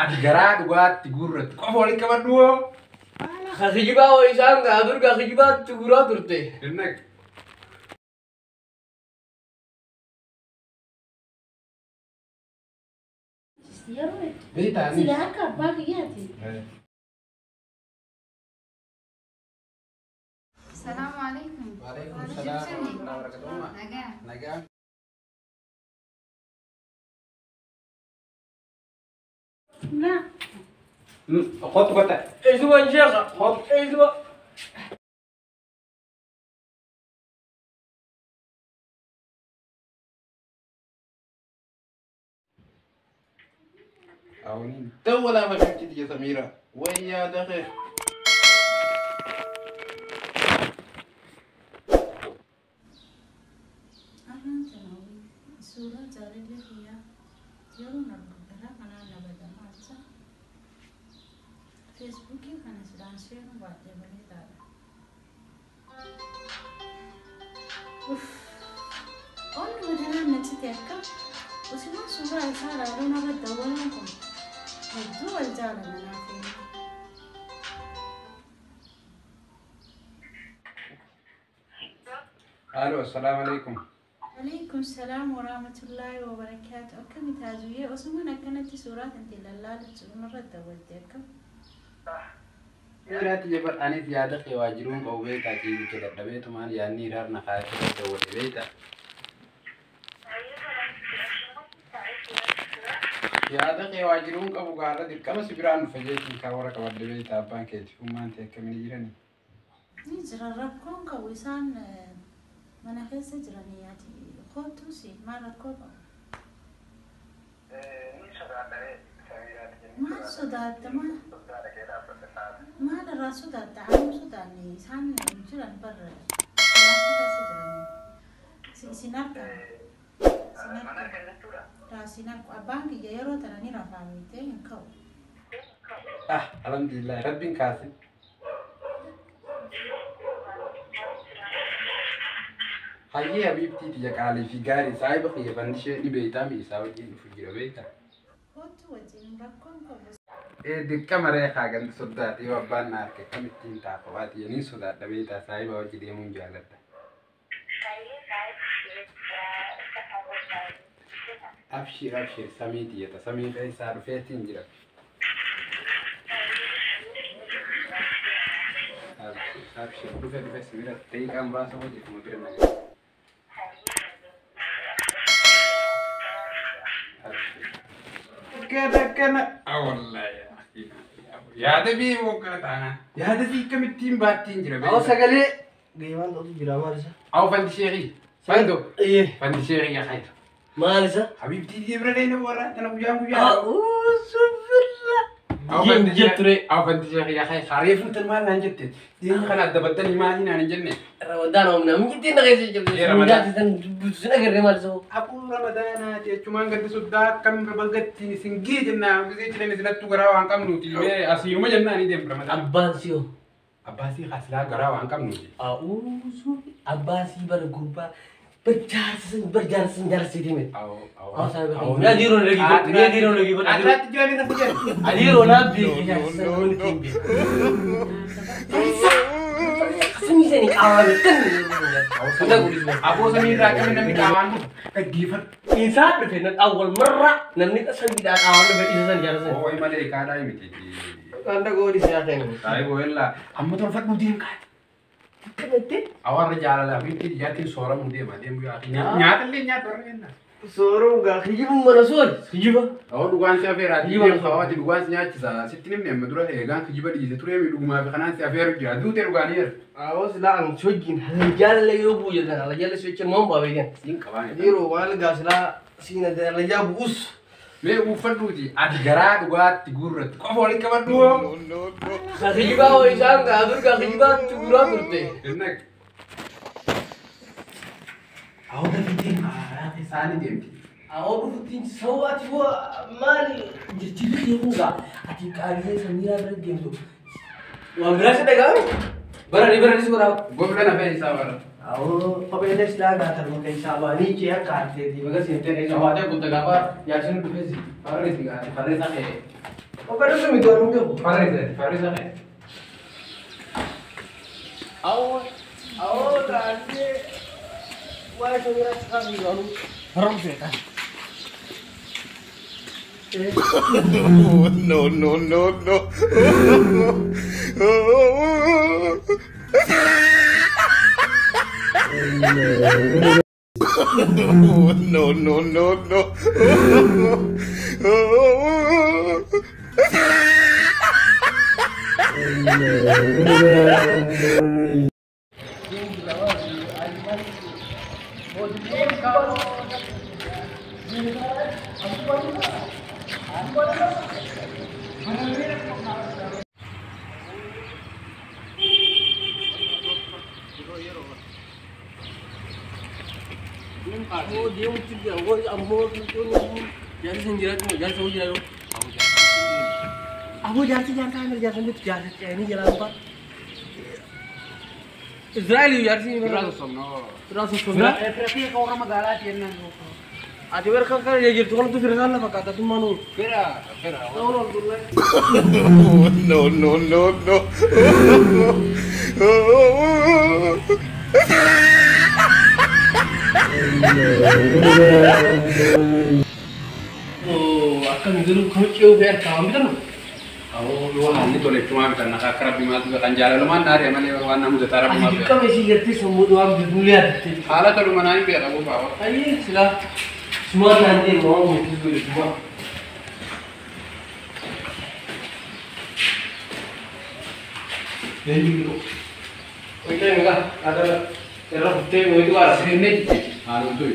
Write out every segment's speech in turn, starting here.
Ati garaa dhugaatti guurratti qofa walitti qabadhu hoo. Ka kijibaa hoo isaan gaa dur gaa kijibaatti guuraa turte. Innag. Yeroo Beektaa sila akka abbaa kiyyaati. Salaamu alaikum. Waalaikum salaam wa rahmatullahi wa barakatuh. Nagaa. Nagaa. Na Kottu kottu. Eesuma sheekha. Eesuma. Awni dawwalaa fakkaatti ya Samiira. Wayyaa daqee. Arraan tana suuraa jaalallee kiyyaa yeroon argu garaa kanaan na bada maal isa feesbuukii kana sidhaan seenuu baay'ee bareedaadha. Uff, onni madanaan na cite akka osuma suuraa isaa ilaaluu narra dawwalaan kun hedduu wal jaalala naaf inni. Aloo, assalaamu alaikum. Alaikum salaam wa rahmatullahi wa barakaatu. Akkami taajuyyee osumaan akkanatti suuraa kan ta'e lallaalu jiru narra dawwalte akkam? Dhiiraatti jabar anis yaada kee waa jiruun qabu beektaa ciisicha dadhabeetumaan yaadni hiraar na kaayee dawwate beektaa. Yaada kee waa jiruun qabu gaarra dirqama si biraan dhufa jeetiin karoora qabadde beektaa abbaan keeti ummaan ta'e akkamiin jirani. Ni jira rakkoon qabu isaan mana keessa jiranii ati kootuusi maal rakkoo qabu? Maal sodaatta maal? Maal irraa sodaatta? Anuu sodaanne isaan jiran barra kilaasii keessa jiranii. Isin argan. Isin argan. Isin argu. Abbaan kiyya yeroo tana ni rafaa beektee hin ka'u. Ah, alhamdulillah rabbiin kaase. Hayyee habiibtii tiyya qaalii fi gaarii saahiba kiyya fandishee ni beektaa mi isaa wajjin dhufu jira beektaa. Kootu wajjin rakkoon qabu. Ee dirqama reekaa gandi soddaati yoo abbaan na arge akkamittiin taafa waati yaniin sodaadha beektaa saahiba wajji deemuun jaaladha. Abshir abshir samii tiyyata samii isaa dhufeetiin jira. Abshir abshir dhufe dhufe si bira daqiiqaa muraasa hojii kuma bira nagaa. Abshir. Akkana akkana. Wallahi yaada bii woggana taana. Yaada fi akkamittiin baattiin jira Awo beektaa. sagalee. Geemaan ta'utu jira maal isa? Awo fandi sheekii. Fando. Iyyee. Fandi sheekii yaa khayta. Maal isa? Habiibtii bira deemu warra tana guyyaan guyyaa. A'uuzu billah. Awo fandi Jetture. Awo fandi sheekii yaa khayta. Reefuun tan maal naan jette? Dhiyeenya kana adda battanii maalii naan hin jenne? Ramadaan oomna mijitti na keessa jirtu. Ee, Ramadaan. Sin dubbisu sin agarree maal isa hoo? Abuu Ramadaanaati jechumaan gadi soddaa akkam bagattiin isin gee jennaa gisee jiran isinattuu garaa waan qabnuuti. Mee asiinuma jennaa ni deemu Ramadaan. Abbaan si hoo? Abbaasii kaasilaa garaa waan qabnuuti. A'uuzu abbaa sii bara gurbaa bar jaarsa bar jaarsa jaarsa deeme. Awo awo. Awo saahiba kiyya. Ni adiiroo na dhageeffadhu. Ni adiiroo na dhageeffadhu. Adiraatti jiranii na fijan. Adiiroo naa beeki jaarsa namni ittiin beeku. Samii sanii qaamaan kan Aboo samii irraa akkamiin namni qaamaan dhufu dhaggeeffadhu. Isaan dhufe na awwal marra namni samiidhaa qaamaan dhufe isa san jaarsa. Oo malee kaadhaa miti. Kan dhagoodhi siyaa kennu. Saayiboo illaa amma tolfadhu deem kaadhi. Akkanatti Awarra jaalala fi ijaartiin sooramuu deema deemu nyaata illee nyaata warra kennaa. sooruu gaa kijibu mana soori kijiba. Awwa dhugaan si afeeraati. Kijiba Deemu hawaati dhugaan si nyaachisa. Sitti nimni amma dura eegaan kijiba dhiise turee mi dhugumaa fi kanaan si afeeru jira. Duutee dhugaanii Awwa silaa an sojiin halajjaallee yoo bu'u jedhan halajjaallee sochiin maan bu'aa beekan. Siin qabaan. Yeroo waan gaa silaa siin halajjaa bu'us. Mee uffadhuuti ati garaa dhugaatti guurratti qofa walitti qabadhu hoo. Ka kijibaa hoo isaan gaa dur gaa kijibaatti guuraa turte. Innag. Awwa dafii karaa isaanii deemti. Awwa dhufuttiin sababa ati hoo maali jijjiirri kee gaa ati qaalilee samiiraa bira deemtu. Waan biraa si dhaga'ame? Bara ni bara ni si godhaa. Gobla na fee isaa bara. Awwa kopheelee silaa gaa tarma keessaa baanii cee akka arteeti baga seentee keessaa baatee kunta gaafa jaarsin dhufeesi. Farri si gaafate farri isaa kee. Operation mi tuan mungkin. Farisa nih. Awo, awo tadi, wah saya sekali lalu haram sih kan. No no no no. No no no no. Oh, dia mesti dia. Oh, ambo tu jalan sendiri tu, jalan sendiri jalan. Aku jalan jalan kan, jalan sendiri jalan ini jalan apa? Israel jalan sini. Rasul. Berarti kau orang magala tiena. Ati berkan kan ya gitu kalau tu firman lah kata tu manu. Fira. No no no no. Oh, akan dulu kamu cium biar kamu biar. Oh, lu hanya tolek cuma biar nak akrab bimat bukan jalan lu mana hari mana orang namu tetara bimat. Ayo kami sih gerti semua doang di dunia. Halah kalau mana ini biar aku bawa. Ayo sila semua nanti mau mesti dulu semua. Jadi dulu. Oke enggak ada terus bukti mau itu arah sini. Halu tu.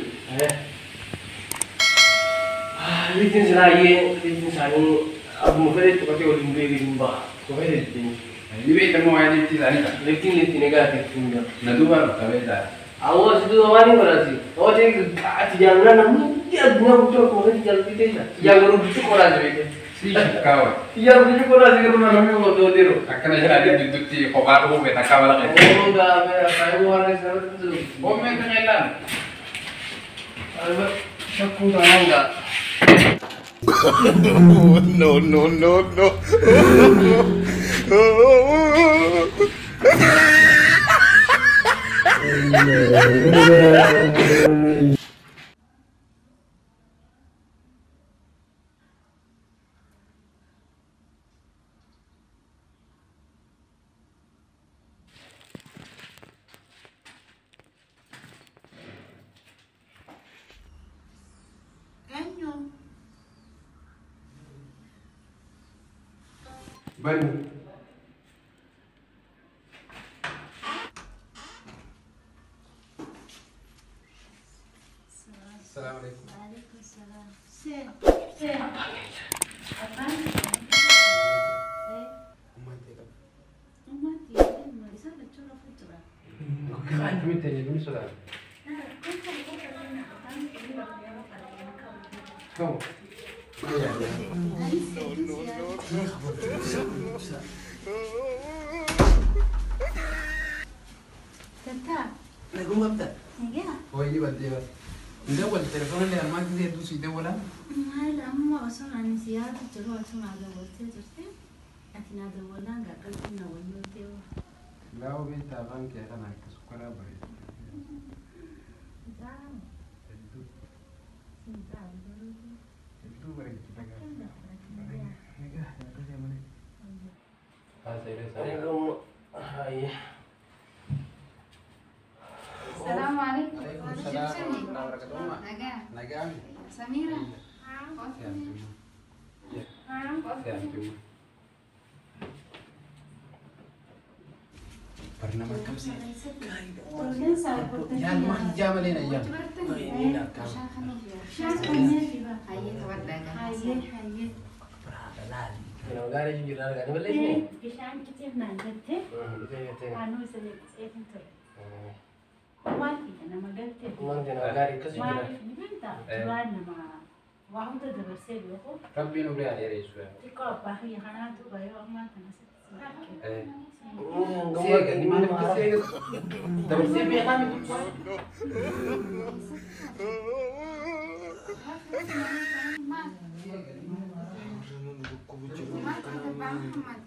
Ah, litin sila litin sani. अब मुझे तो पता है ओलिंपिक की बात तो है लेकिन ini beta mau aja di sana लेकिन लेकिन क्या लेकिन क्या नदुवा तबे दा आवाज तो हमारी बरासी और एक गाच जानना ना मुझे अदना उठो कोई जल्दी दे या गुरु कुछ कोरा जाए si kau ya मुझे कोरा जाए गुरु ना हमें वो दो दे रो akan aja ada di kobar ko beta kawala kayak oh enggak mera kayu warna sar oh मैं तो नहीं ला अरे शक्कू डालेंगा No no no no. Bani. Assalamualaikum. Waalaikumsalam. Se. Apa? Umat tidak. Isa betul futura. Kami tanya dulu saudara. Kamu. Tata. Lagu apa? Iya. Oh ini bantu ya. Udah wal telepon le arma que tu si te wala. Mal amma osoo ani siyaadu jiru osoo naa daawwattee jirte ati naa daawwannaan qalbii na wanyoottee. Laawo beektaa afaan kee kana akka sukkaraa bareeda. Hedduu. Hedduu bareedu dhagaa. Nagaa akkasii malee. السلام عليكم. السلام ورحمة الله وبركاته. نجاة. نجاة. سميرة. برنامج كم سنة؟ يا المخ جاب لنا إياه. ربي نوري على رئيسه. dhukkubu jiru. Maal taate Abbaa Muhammad?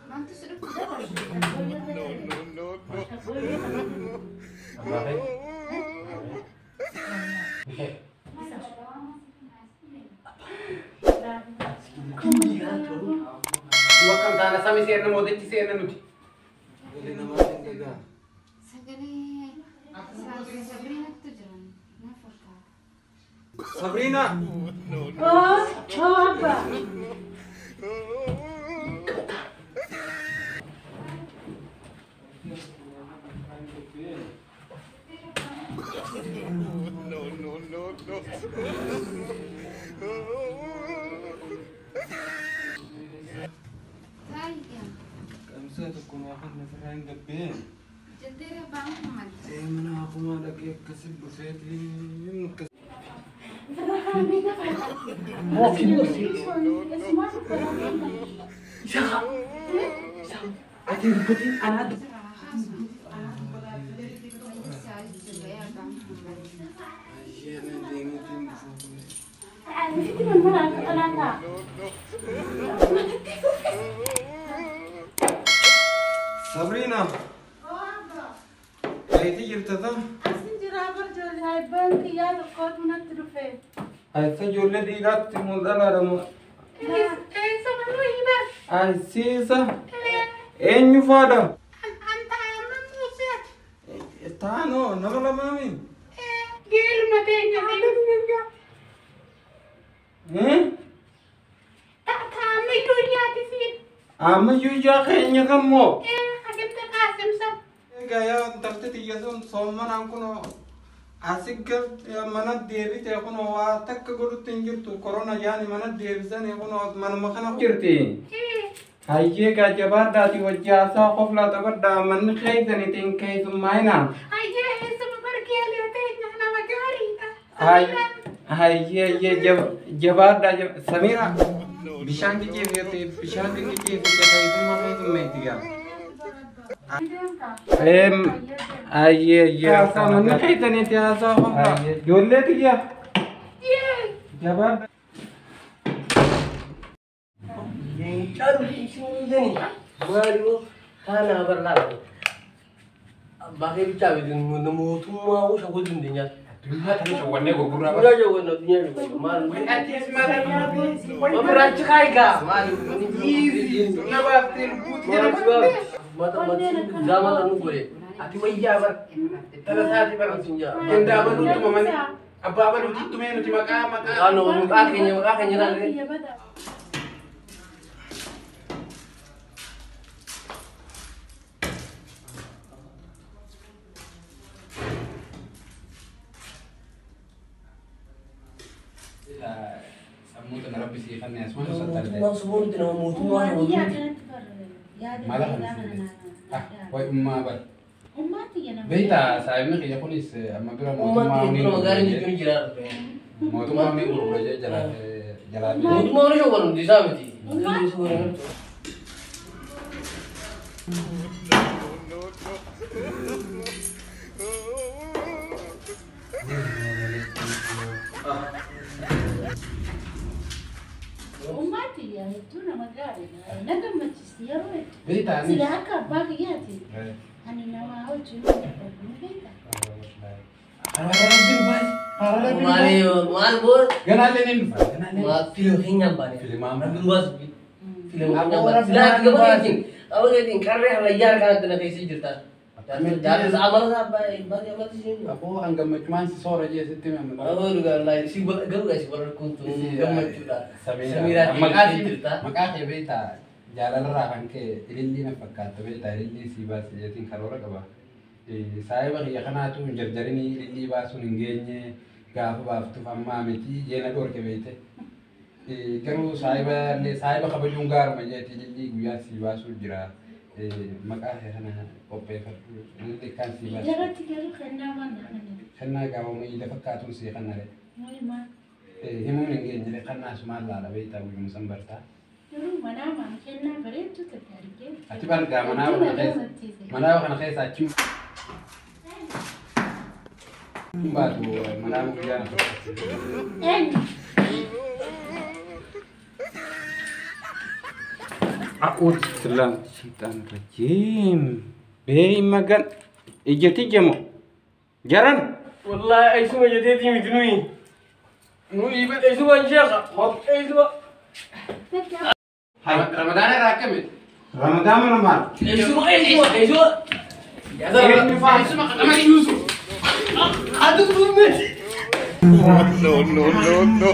Maaltu si dhukkuba? No, no, no, no. Abbaa kee? Akkam taana sami seenna mootichi seenna nuti. Sagalee Sabriinattu jiran na fakkaata. Sabriina! Oh, oh Abba. No, no, no, no. Taayya. Qabsee tokko maafan nasirraa hin gabbee. Jetteera Abbaa Muhammad. Mana akkuma dhaqee akkasi dhufeetiin akkas. Ati dubbatiin anaa Sirraa haasu. Wayyeessaa jechuudha yaa Abbaa Muhammad. Ayyee deemeetiin dhufuu. Miti mana alaata. Sabriina! Oh Abba. Eetii jirta tan? Asin jira bar ijoollee abbaan kiyyaa tokkootu natti dhufe. Ayisa ijoollee dhiiraatti mul'alaadha moo? Eessa manuu hima? Ayisiisa! Eenyu faadha? Taanoo nama lamaami? Geeluma teenya Ammayyuu ijaa keenya kan moo? Egaa yaa intalti tiyya sun soommanaan kunoo asi galte mana deebite kunoo waa takka godhutti hin jirtu korona jaani mana deebisanii kunoo manuma kana jirti. Hayyee gaa jabaadhaati wajji haasaa qoflaa taphadhaa manni keessaniitiin keessummaayina. Hayyee hayyee jabaadhaa Samiira bishaan qiceeffate bishaan qiceeffate keessummaa keessummeetti gaa. Ayyee ayyee manni keessaniitti haasaa qoflaa. Ijoollee tiyya. Jabaadhaa. Leencaan isin maaliif taanaa barlaa abbaa kee bichaa miti mootummaa shawwatu hin dandeenyaa. Addunyaa tana shawwannee gurgurraa Addunyaa shawwanna addunyaa shawwanna maal Ofirraachi kaayigaa maal Na baaftee lubbuutti jala mata mata nu godhe ati wayyaa bar Tala isaati bara. Gandaa baluutti mamanii abbaa baluutti tumee nuti maqaa maqaa. Maqaa maqaa keenya maqaa keenya laalee. Sammuu tana rabbi sii kennee asuma sassattee. Mootummaan subuun nama mootummaa shawwatu. Mala kana Way ummaa bara. Beektaa saayimni kiyya kunis amma bira mootummaa Uummatni ni magaalaa jechuun jira. Mootummaa ni gurgura jee jalaa jalaa. Mootummaa ni shawwanu isaa miti. Ummati hedduu nama gaariidha. Na gammachiisti yeroo hedduu. Beektaa Sila akka abbaa kiyyaati. Ani nama hojii hin beektaa. Maali maal boo Ganaallee ni dhufa. Ganaallee. maal filoo keenya baane. Filimaan Rabbi duwwaas filoo keenya baane. Silaa ati gaba keetiin gaba keetiin qarree hallayyaa harkaan na keessa jirta. Jaarsa amala isaa baay'ee baay'ee amala ishee. Aboo an gammachumaan si soora jee sitti himama. Aboo dhugaa laayi si garuu si warra kuntu gammachuudha. Samiraa Samiraa jirta. Maqaa kee beektaa jaalalarraa kan ka'e ilillii na fakkaata beektaa ilillii sii baase jeetiin karoora qaba. Saayiba kiyya kanaatu hin jarjarinii ilillii baasuun hin geenye gaafa baaftuuf ammaa miti jeena dhoorke beekte. Garuu saayiba saayiba kabajuun gaaruma jeeti ilillii guyyaa sii baasuu jira. Maqaa kee kana qopheeffadhu ilillii kaan sii baasu. Irratti garuu kennaa waan nama Kennaa gaafama ija fakkaatuun sii kannare. Maal Himuun hin geenye kannaa sumaan laala beektaa guyyuma san bartaa. garuu manaa maan kennaa bareedduu takka argee. Ati bargaa manaa kana keessa manaa kana keessa achi hin baatu manaa guyyaa na fakkaatu. Eenyu? A'uudhu billahi shaytaan rajiim. Bee magan ijjati jamo. Jaran. Wallahi eessuma jetteetii miti nuyi. Nuyi bar. Eessuma hin sheekha. Eessuma. Ramadaan irraa akkami? Ramadaan mana maal? Eessuma eessuma eessuma. Eessuma qamari Yuusuf. Ati tumme. No, no, no, no.